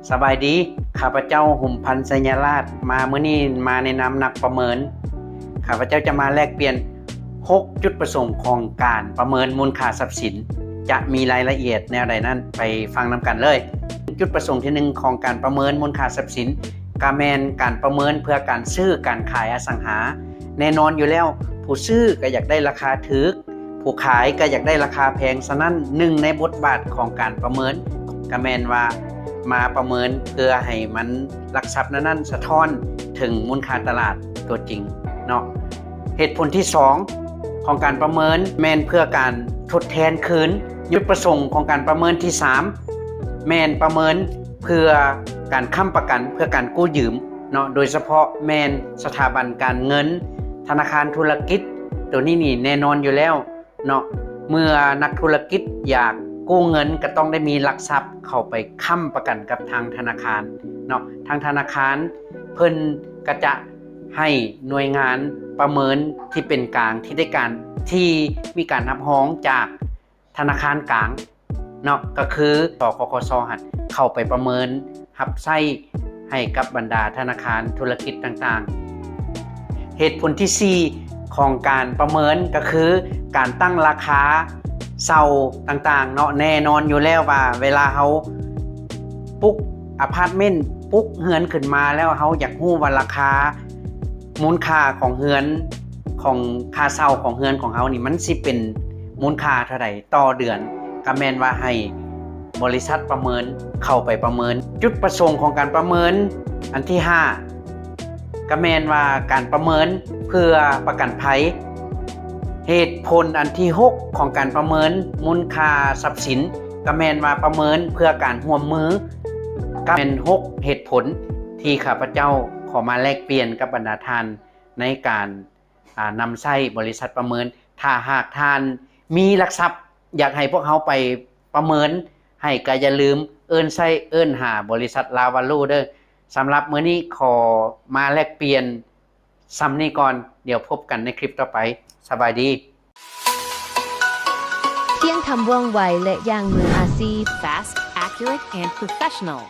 ສະບາຍດີ, ຂ້າພະເຈົ້າ ຫຸມພັນ ໄຊຍະລາດ ມາມື້ນີ້ມາໃນນາມນັກປະເມີນ. ຂ້າພະເຈົ້າຈະມາແລກປ່ຽນຫົກຈຸດປະສົງຂອງການປະເມີນມູນຄ່າຊັບສິນ ຈະມີລາຍລະອຽດແນວໃດນັ້ນ ໄປຟັງນຳກັນເລີຍ. ຈຸດປະສົງທີໜຶ່ງຂອງການປະເມີນມູນຄ່າຊັບສິນ ກະແມ່ນການປະເມີນເພື່ອການຊື້ການຂາຍອະສັງຫາ. ແນ່ນອນຢູ່ແລ້ວ, ຜູ້ຊື້ກໍຢາກໄດ້ລາຄາຖືກ, ຜູ້ຂາຍກໍຢາກໄດ້ລາຄາແພງ. ສະນັ້ນ, ໜຶ່ງໃນບົດບາດຂອງການປະເມີນ ກໍແມ່ນວ່າມາປະເມີນເພື່ອໃຫ້ມັນ ຫຼັກຊັບນັ້ນໆ ສະທ້ອນເຖິງມູນຄ່າຕະຫຼາດຕົວຈິງເນາະ. ເຫດຜົນທີສອງຂອງການປະເມີນ ແມ່ນເພື່ອການທົດແທນຄືນ. ຈຸດປະສົງຂອງການປະເມີນທີສາມ ແມ່ນປະເມີນເພື່ອການຄ້ຳປະກັນ, ເພື່ອການກູ້ຢືມເນາະ, ໂດຍສະເພາະແມ່ນສະຖາບັນການເງິນ, ທະນາຄານທຸລະກິດ. ໂຕນີ້ນີ້ແນ່ນອນຢູ່ແລ້ວ ເນາະ, ເມື່ອນັກທຸລະກິດຢາກກູ້ເງິນ ກໍຕ້ອງໄດ້ມີຫຼັກຊັບເຂົ້າໄປຄ້ຳປະກັນກັບທາງທະນາຄານເນາະ. ທາງທະນາຄານເພິ່ນກໍຈະໃຫ້ໜ່ວຍງານປະເມີນທີ່ເປັນກາງ, ທີ່ໄດ້ການ, ທີ່ມີການຮັບຮອງຈາກທະນາຄານກາງເນາະ, ກໍຄື ສຄກສ ຫັ້ນ ເຂົ້າໄປປະເມີນ ຮັບໃຊ້ໃຫ້ກັບບັນດາທະນາຄານທຸລະກິດຕ່າງໆ. ເຫດຜົນທີສີ່ຂອງການປະເມີນກໍຄືການຕັ້ງລາຄາເຊົ່າຕ່າງໆເນາະ. ແນ່ນອນຢູ່ແລ້ວວ່າເວລາເຮົາປຸກອາພາດເມັນ, ປຸກເຮືອນຂຶ້ນມາແລ້ວ ເຮົາຢາກຮູ້ວ່າລາຄາ ມູນຄ່າຂອງເຮືອນ, ຂອງຄ່າເຊົ່າຂອງເຮືອນຂອງເຮົານີ້ ມັນຊິເປັນມູນຄ່າເທົ່າໃດຕໍ່ເດືອນ, ກໍແມ່ນວ່າໃຫ້ບໍລິສັດປະເມີນເຂົ້າໄປປະເມີນ. ຈຸດປະສົງຂອງການປະເມີນອັນທີຫ້າ ກໍແມ່ນວ່າການປະເມີນເພື່ອປະກັນໄພ. ເຫດຜົນອັນທີຫົກຂອງການປະເມີນມູນຄ່າຊັບສິນ ກໍແມ່ນວ່າປະເມີນເພື່ອການຮ່ວມມື, ກໍແມ່ນຫົກເຫດຜົນທີ່ຂ້າພະເຈົ້າຂໍມາແລກປ່ຽນກັບບັນດາທ່ານໃນການ ອາ ນຳໃຊ້ບໍລິສັດປະເມີນ. ຖ້າຫາກທ່ານມີຫຼັກຊັບ ຢາກໃຫ້ພວກເຮົາໄປປະເມີນໃຫ້ ກໍຢ່າລືມເອີ້ນໃຊ້ເອີ້ນຫາບໍລິສັດລາວວາລູເດີ້. ສຳລັບມື້ນີ້ຂໍມາແລກປ່ຽນສ່ຳນີ້ກ່ອນ, ດຽວພົບກັນໃນຄລິບຕໍ່ໄປ. ສະບາຍດີ. ພຽງທຳວ່ອງໄວ ແລະ ຢ່າງມືອາຊີບ. Fast, accurate, and professional.